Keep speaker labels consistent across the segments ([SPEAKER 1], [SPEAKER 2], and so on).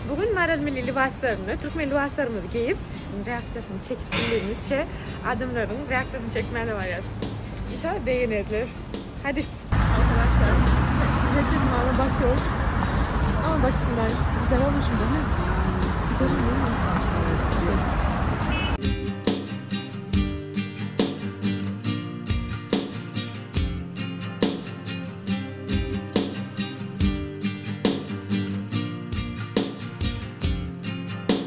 [SPEAKER 1] Bugün Maral milli lybaslaryny, türkmen lybaslarymyzy geýip, reaksiýasyny çekip bildigimizçe adamlaryň reaksiýasyny çekmäne barýas. Inşallah begenerler. Hadi. Arkadaşlar, herkes bana bakıyor. Ama baksınlar. Güzel olmuşum değil mi? Güzelim değil mi? Güzel.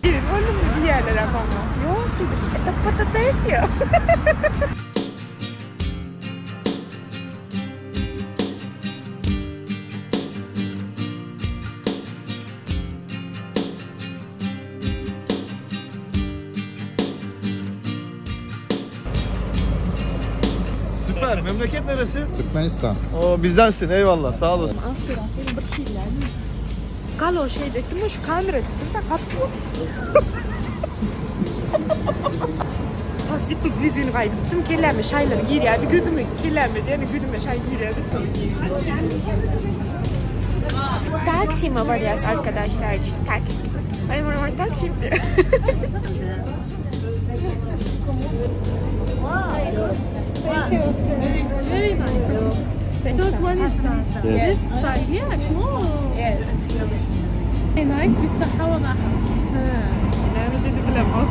[SPEAKER 1] Gelin oğlum diğerlere bana. Yok dedim. Patates ya.
[SPEAKER 2] Süper. Memleket neresi?
[SPEAKER 3] Türkmenistan.
[SPEAKER 2] Oo bizdensin. Eyvallah. Sağ olasın.
[SPEAKER 1] Galo şey diyecektim de şu kamera tuttum da katlı. Tasdik bir yüzünü kaydım. Kelläme şaylar girýärdi gözüme kelläme diýeni gözüme şaý girýärdi. Taksim'e varýas arkadaşlar. Taksim. Ay var var Taksim diye. Thank you.
[SPEAKER 4] Very nice. Turkmenistan.
[SPEAKER 3] Yes.
[SPEAKER 4] This side, yeah, cool.
[SPEAKER 1] Yes.
[SPEAKER 4] Very nice. بالصحة والراحة.
[SPEAKER 1] Näme dedi bilemok.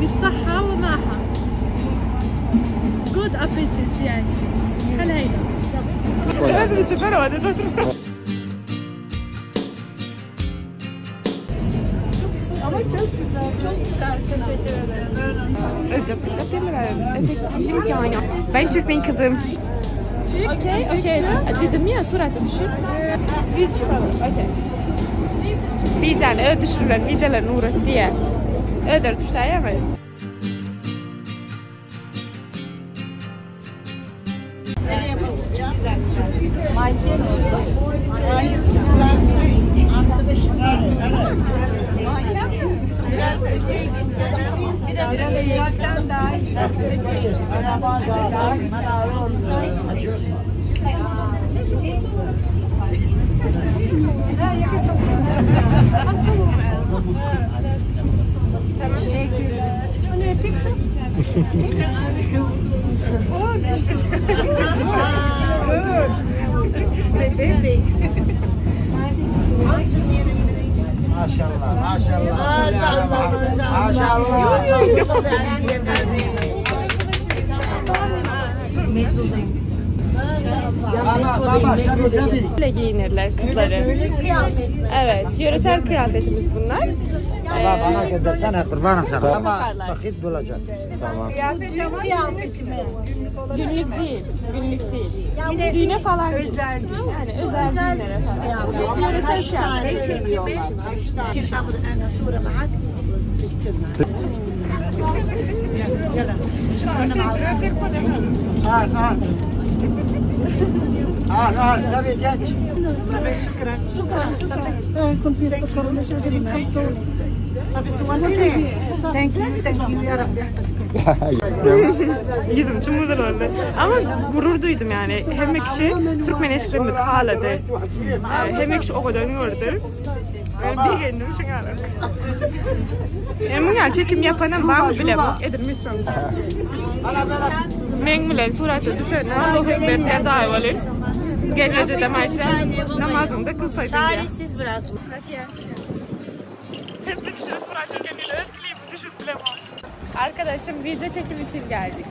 [SPEAKER 4] بالصحة والراحة. Good appetit yani. هل هيدا؟
[SPEAKER 1] Özüm çöper o dedi.
[SPEAKER 4] Ama çok güzel. Çok güzel.
[SPEAKER 1] Teşekkür ederim. Ben Türkmen kızım. Okey, okey. Dedim ya surata düşür.
[SPEAKER 4] Video.
[SPEAKER 1] Okey. Bir tane düşürülen videolarını uğrat diye. Öder düşler mi?
[SPEAKER 5] Maşallah, maşallah. Maşallah, maşallah. Baba, baba, sabi, sabi.
[SPEAKER 1] Böyle giyinirler kızları. Evet, yöresel kıyafetimiz bunlar.
[SPEAKER 5] Baba bana göndersene kurbanım sana. Ama vakit bulacak.
[SPEAKER 3] Tamam.
[SPEAKER 1] Günlük değil, günlük değil. Düğüne falan değil. Özel gün. Yani özel düğünlere falan. Yöresel kıyafet.
[SPEAKER 6] اخذ انا صوره معك بكتير معك يلا انا معك
[SPEAKER 5] Al, al. Al, al, sabi geç.
[SPEAKER 6] شكرا شكرا يكون في سكر ولا شيء صافي صورتيني ثانك يو ثانك يو يا رب يحفظكم
[SPEAKER 1] Yüzüm çımızır oldu. Ama gurur duydum yani. Hem kişi Türkmen eşkrimli haladı. Hem kişi o kadar gördü. Ben bir kendim çıkarım. Emin çekim yapana var mı bile bak edim lütfen. Men bilen surata düşen Allahu Ekber diye dayvalı. Gelmece de maçta namazını da kılsaydın diye.
[SPEAKER 6] Çaresiz bıraktım.
[SPEAKER 1] Hep bir kişi surat çekenini ötküleyip düşüp bilemem. Arkadaşım video çekim için geldik.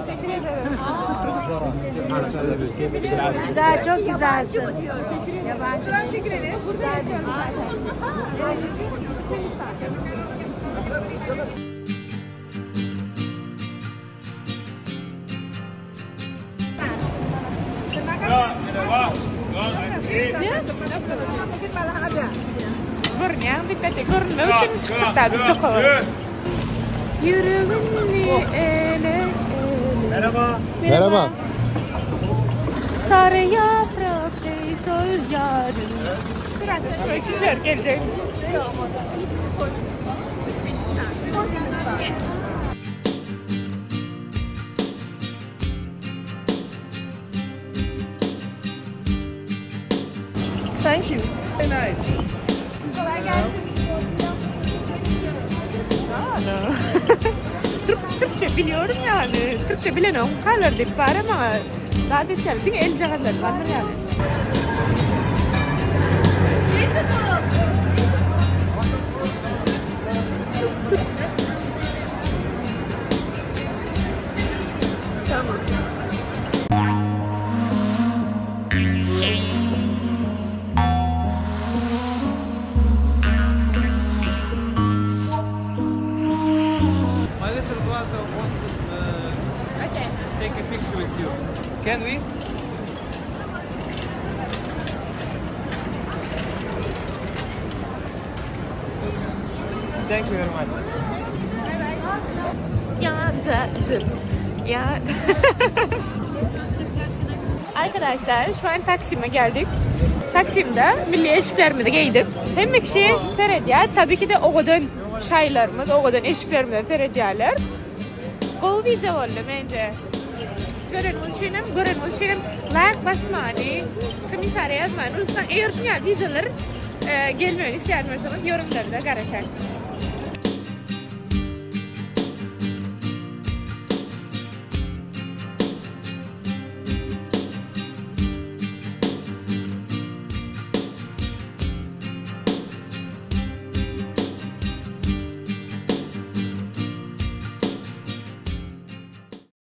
[SPEAKER 1] Teşekkür ederim.
[SPEAKER 6] Güzel, çok güzelsin. Yabancı.
[SPEAKER 1] Görünýän dikkatli görünmek üçin çykyp da bir sokağa. Yüreğimni ele ele.
[SPEAKER 2] Merhaba.
[SPEAKER 3] Merhaba.
[SPEAKER 1] Sarı yaprak ey sol. yarın. Biraz da şöyle gelecek.
[SPEAKER 6] Thank you.
[SPEAKER 3] Very nice.
[SPEAKER 1] Kolay gelsin. Yani. Türk, Türkçe biliyorum yani. Türkçe bilen o kadar deyip var ama daha detaylı değil el cağızları vardır yani. Tamam.
[SPEAKER 3] My little brother wants to
[SPEAKER 1] Okay.
[SPEAKER 3] take a picture with you. Can we? Thank you very much.
[SPEAKER 1] Ya da dım. Ya Arkadaşlar şu an Taksim'e geldik. Taksim'de milli eşiklerimizi giydik. Hem kişi seredýär. Tabii ki de owadan şaýlarymyz, owadan eşiklerimize seredýärler. Gowy video boldy mence. Görenimiz üçin hem, görenimiz üçin hem like basmany, kommentariýa ýazmany unutmaň. Eger şuňa videolar e, gelmegini isleýän bolsaňyz yorumlarda garaşar.